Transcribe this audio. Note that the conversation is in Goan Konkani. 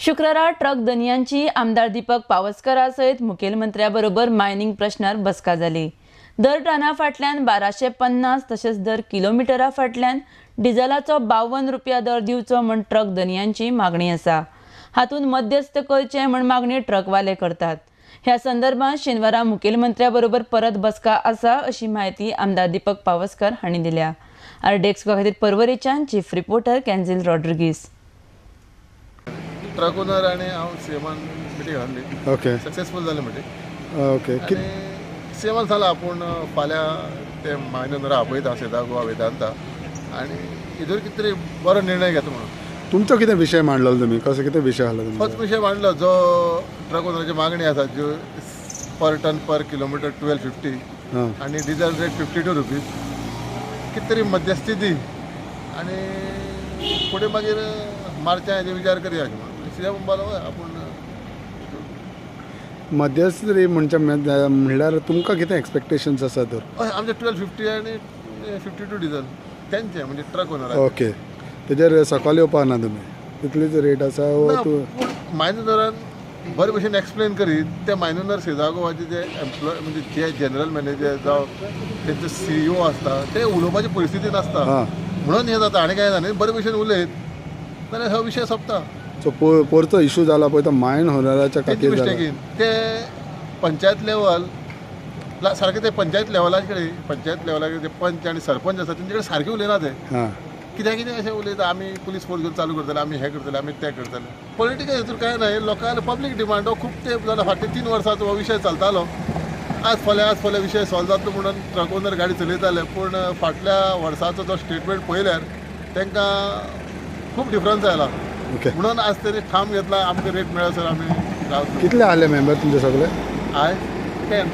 शुक्रारा ट्रक धनयांची आमदार दीपक पावसकरा सयत मुखेलमंत्र्या बरोबर मायनिंग प्रश्नार बसका जाली. दर टना फाटल्यान 1250 तशेंच दर किलोमिटरा फाटल्यान डिझलाचो 52 रुपया दर दिवचो म्हण ट्रक धनयांची मागणी आसा. हातूंत मध्यस्थ करचे म्हण मागणी ट्रकवाले करतात. ह्या संदर्भात शेनवारा मुखेलमंत्र्या बरोबर परत बसका आसा अशी म्हायती आमदार दीपक पावसकर हांणी दिल्या. आरडीएक्स खातीर पर्वरेच्यान chief reporter Kenzil Rodrigues. Truck owner आनी हांव सीएमान मिटींग घातली. ओके, सक्सेसफूल जालें मिटींग. ओके, सीएमान सांगलां आपूण फाल्यां ते मायन ओनरा आपयता सेदा गोवा वेदांता आनी हितूर कितें तरी बरो निर्णय घेता म्हणून. तुमचो कितें विशय मांडलो तुमी, कसो कितें विशय आसलो तुमचो? होच विशय मांडलो जो ट्रक ओनराची मागणी आसा, ज्यो पर टन पर किलोमिटर 1250 आनी डिजल रेट 52 रुपीज, कितें तरी मध्यस्थी दी आनी फुडें मागीर मार्चा हेजे विचार करया अशें म्हणून सीएम म्हणपालो आपूण. मध्यस्थी म्हणचे म्हणल्यार तुमकां कितें एक्सपेक्टेशन्स आसा तर? हय, आमचे 1250 आनी 52 डिजल तेंचे म्हणजे ट्रक ओनर. ओके, तेजेर सकयल येवपा ना तुमी, तितलीच रेट आसा? मायन ओनरान बरे भशेन एक्सप्लेन करीत ते मायन ओनर सेजा गोवाचे जे एम्प्लॉय म्हणजे जे जनरल मॅनेजर जावं तेंचो सीईओ आसता ते उलोवपाची परिस्थिती नासता म्हणून हें जाता आनी कांय ना. न्ही, बरे भशेन उलयत जाल्यार हो विशय सोंपता. सो पोरचो इशू जाला पळय तो मायन ओनराच्या खातीर मिस्टेकीन ते पंचायत लेवल सारके ते पंचायत लेवला कडेन, पंचायत लेवला कडेन जे पंच आनी सरपंच आसा तेंचे कडेन सारके उलयना ते. कित्याक कितें अशें उलयता, आमी पुलीस फोर्स घेवन चालू करतले, आमी हें करतले, आमी तें करतले. पॉलिटिकल हितून कांय ना, लोकांक पब्लीक डिमांड हो खूब तेंप जाला, फाटले 3 वर्सांचो हो विशय चलतालो. आज फाल्यां विशय सॉल्व जातलो म्हणून ट्रक ओनर गाडी चलयताले, पूण फाटल्या वर्साचो जो स्टेटमेंट पळयल्यार तांकां खूब डिफरन्स आयला. म्हणून आज तरी ठाम घेतला आमकां रेट मेळसर आमी रावतले. कितले आले मेंबर तुमचे सगळे? आयज 10.